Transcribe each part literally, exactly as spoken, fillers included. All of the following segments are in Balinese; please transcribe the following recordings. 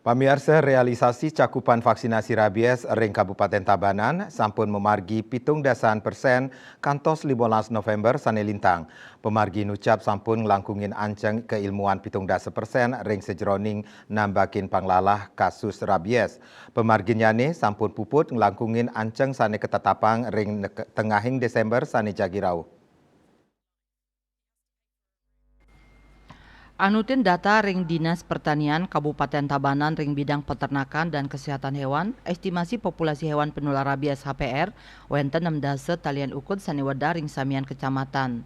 Pamiarsa, realisasi cakupan vaksinasi rabies ring Kabupaten Tabanan sampun mamargi pitung dasaan persen kantos limolas November sane lintang. Pamargi nucap sampun nglangkungin anceng kailmuan pitung dasa persen ring sajeroning nambakin panglalah kasus rabies. Pamarginnyane sampun puput nglangkungin anceng sane katetapang ring neke-, tengahing Desember sane jagi rauh. Anutin data ring Dinas Pertanian Kabupaten Tabanan ring bidang peternakan dan kesehatan hewan, estimasi populasi hewan penular rabies H P R wenten nem dasa talian ukud sane wedah ring samian kecamatan.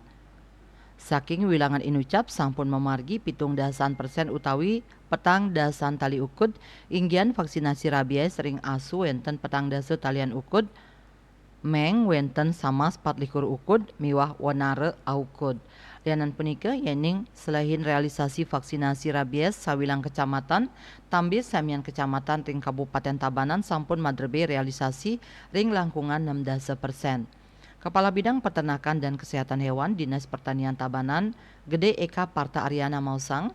Saking wilangan inucap sampun mamargi pitung dasaan persen utawi petang dasaan tali ukud, inggian vaksinasi rabies ring asu wenten petang dasa talian ukud, meng wenten samas patlikur ukud miwah wanara aukud. Lianan punika, yening selehin realisasi vaksinasi rabies sawilang kecamatan, tambih samian kecamatan ring Kabupaten Tabanan sampun madrebe realisasi ring langkungan nem dasa persen. Kepala Bidang Peternakan dan Kesehatan Hewan Dinas Pertanian Tabanan, Gede Eka Parta Aryana maosang,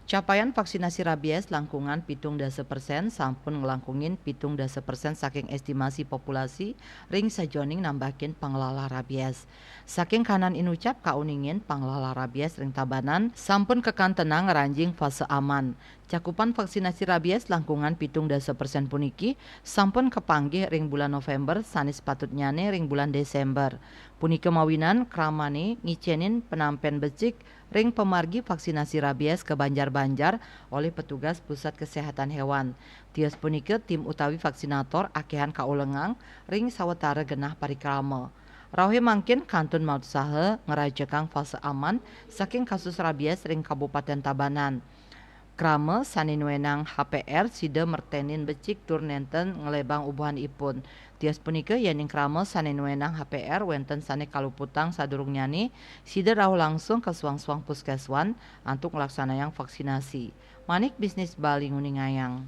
capaian vaksinasi rabies langkungan pitung dasa persen sampun nglangkungin pitung dasa persen saking estimasi populasi ring sajeroning nambakin panglalah rabies. Saking kanan inucap kauningin panglalah rabies ring Tabanan sampun kakantenang ngranjing fase aman. Cakupan vaksinasi rabies langkungan pitung dasa persen puniki sampun kapanggih ring bulan November sane sepatutnyane ring bulan Desember. Punika mawinan kramane ngicenin penampen becik ring pamargi vaksinasi rabies ka banjar-banjar olih petugas Pusat Kesehatan Hewan. Tios punika tim utawi vaksinator akehan kaulengang ring sawatara genah parikrama. Rauhe mangkin kantun mausaha ngrajekang fase aman saking kasus rabies ring Kabupaten Tabanan. Krama sane nuenang H P R sida mertenin becik tur nenten nglebang ubuhanipun. Tios punika, yening krama sane nuenang H P R wenten sane kaluputang sadurungnyane, sida rauh langsung ka suang-suang puskeswan antuk nglaksanayang vaksinasi. Manik Bisnis Bali nguningayang.